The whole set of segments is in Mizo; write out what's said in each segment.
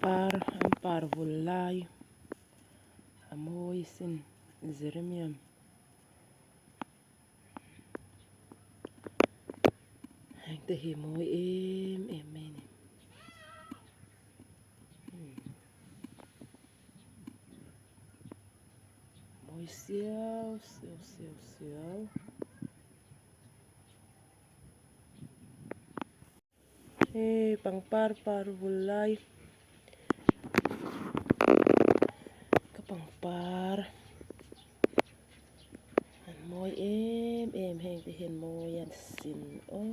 Pangpar an par vul lai a mawi sin Jeremian. Heng te hi mawi em em mai a ni. Mawi siau siau siau siau. Hei pangpar par vul lai ka pangpar an mawi em em heng te hian mawi an sin aw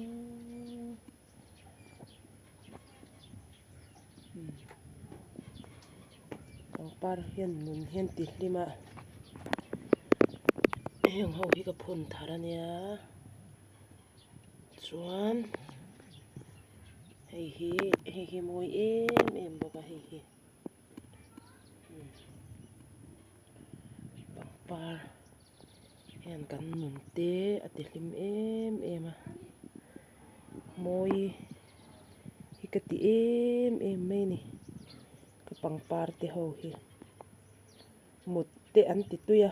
pangpar hian nun hian ti hlim a heng ho hi ka phun thar ania. Chuan hei hi hei hi mawi em em bawk a hei hi pangpar hian kan nun te a ti hlim em em a mawi hi ka ti em em mai a ni ka pangpar te ho hi mut te an ti tui a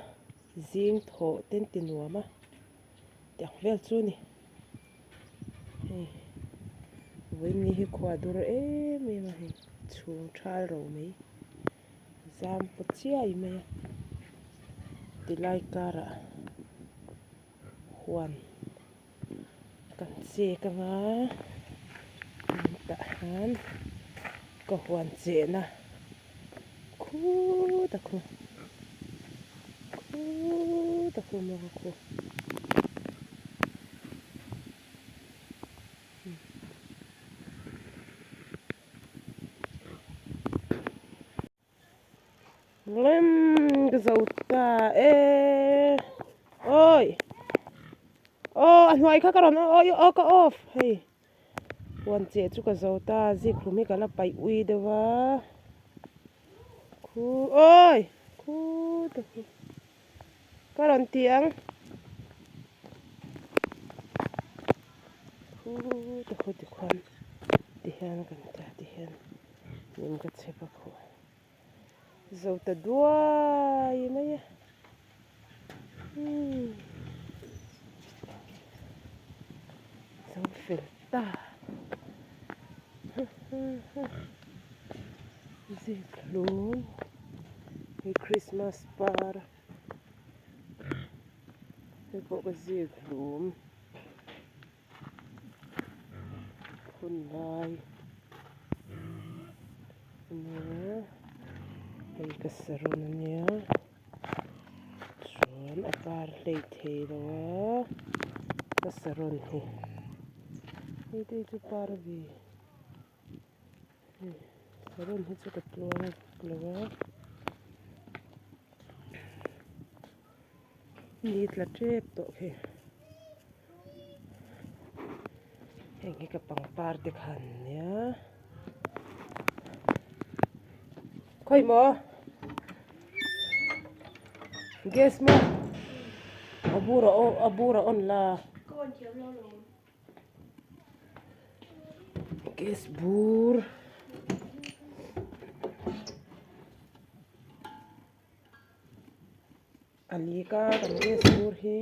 zing thawh te an ti nuam a. Tiang vel chu a ni hei vawiin hi khua dur em em a hei chhung thal ro mai zam paw chiai mai a tilai karah huan kan chek anga tah hian ka huan chehna khut a khu khut a khu maw ka khu. Lem ka zo ta e oi aw a hnuai kha ka rawn aw aw ka off hei huan cheh chu ka zo ta zik hlum hi ka la paih ui deuh a khu oi khu ta khu ka rawn ti ang khu ta khu tikhuan tihian kan ti a tihian hnim ka chhep a khuh zo ta duai mai a umm zo fel ta zik hlum hei christmas par hei pawh ka zik hlum. Hun lai ania hei ka saron ania chuan a par hlei thei lo a ka saron hi hei te hi chu par ve hei saron hi chu ka tluang lo a ni tla tep tawh khi. Heng hi ka pangpar te kha an nia khawi maw gas maw a bur a a bur a on la gas bur. A lika kan gas bur hi.